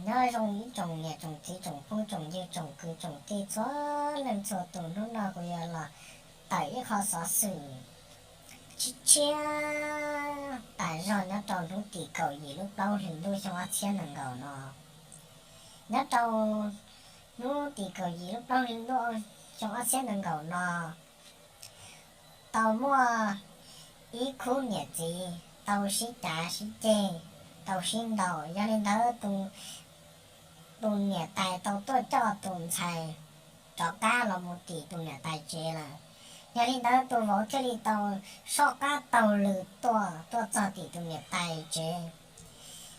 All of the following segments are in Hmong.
Nyob zoo ib tsoom niam tsoom txiv tsoom phooj tsoom ywg tsoom kwv tsoom tij txhua leej txhua tus, hnub no kuv yuav los tawm ib qho xov xwm tshiab tshiab tas zog nyob rau hnub tim kaum yim lub plaub hlis ntuj xyoo ob txhiab nees nkaum no. Nyob rau hnub tim kaum yim lub plaub hlis ntuj xyoo ob txhiab nees nkaum no, tau muaj ib khub niam txiv tau sib cav sib ceg, tau sib ntaus. Yog li ntawd, tus niam tais tau tuaj coj tus ntxhais rov qab los mus tim tus niam tais tsev lawm. Yog li ntawd, tus vauv thiaj li tau soj qab taug lw tuaj, tuaj txog tim tus niam tais tsev.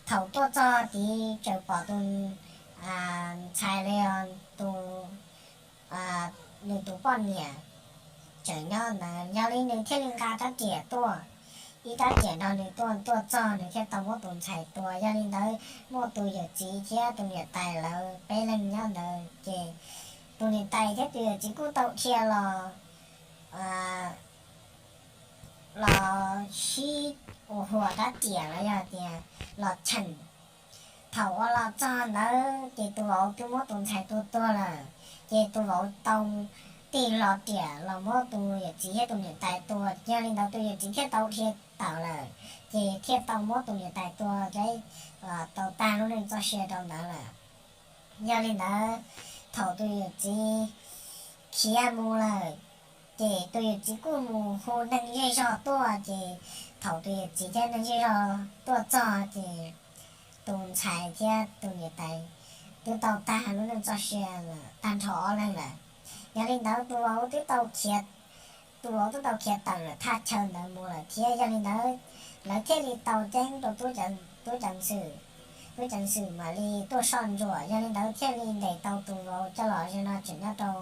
Thaum tuaj txog tid tseem pom tus ntxhais los yog tus, nws tus poj niam tseem nyob ntawd. Yog li nws thiaj li nqa rab riam tuaj, ib rab riam nrog nws tuaj. Tuaj txog nws thiaj tau muab tus ntxhais tua. Yog li ntawd, muaj tus yawm txiv thiab tus niam tais lawv peb leeg nyob ntawd, ces tus niam tais thiab tus yawm txiv kuj tau dhia los los sib ua huam rab riam los yog tias los cheem. Thaum uas los txog ntawd ces tus vauv twb muab tus ntxhais tua tuag lawm, ces tus vauv tau tig hlo riam los muab tus yawm txiv thiab tus niam tais tua. Yog li ntawd, tus yawm txiv thiaj tau dhia tawm lawm, ces thiaj tau muab tus niam tais tua, tau tag lub neej txoj sia rau ntawd lawm. Yog li ntawd, thaum tus yawm txiv khiav mus lawm, ces tus yawm txiv kuj mus hu neeg zej zog tuaj. Ces thaum tus yawm txiv thiab neeg zej zog tuaj txog, ces tus ntxhais thiab tus niam tais twb tau tag lub neej txoj sia lawm, tag nrho ob leeg lawm. Yog li ntawd, tus vauv twb tau khiav, tus vauv twb tau khiav tawm lawm thaj chaw ntawd mus lawm thiab. Yog li ntawd, lawv thiaj li tau ceeb rau tub ceev xwm, tub ceev xwm mam li tuaj soj ntsuam. Yog li ntawd, thiaj li ntes tau tus vauv coj los ze no tseem nyob rau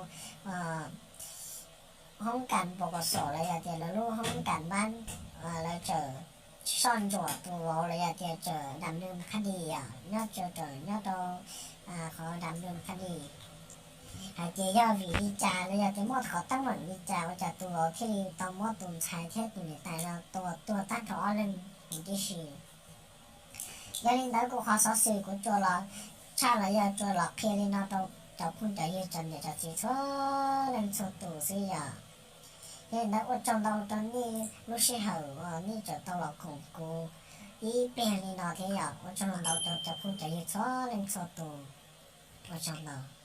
hoob kas pos kos xom los yog tias lawv lub hoob kas npab, lawv tseem soj ntsuam tus vauv los yog tias tseem dam nws qhab dis, nyob tseem nyob rau qhov dam nws qhab dis, hais tias yog vim li cas los yog tias muaj qhov teeb meem li cas ua cas tus vauv thiaj li tau muab tus ntxhais thiab tus niam tais no tua tuag tag nrho ob leeg huv tib si. Yog li ntawd, kuv qhov xov xwm kuv tsuas los tshaj los yog tsuas los qhia li no rau cov phooj cov ywg cov niam cov txiv txhua leej txhua tus xwb yog. Yog li ntawd, ua tsaug ntau rau nej lub sij hawm uas nej tseem tau los koom kuv ib pliag li no thiab yog. Ua tsaug ntau rau cov phooj cov ywg txhua leej txhua tus. Ua tsaug ntau.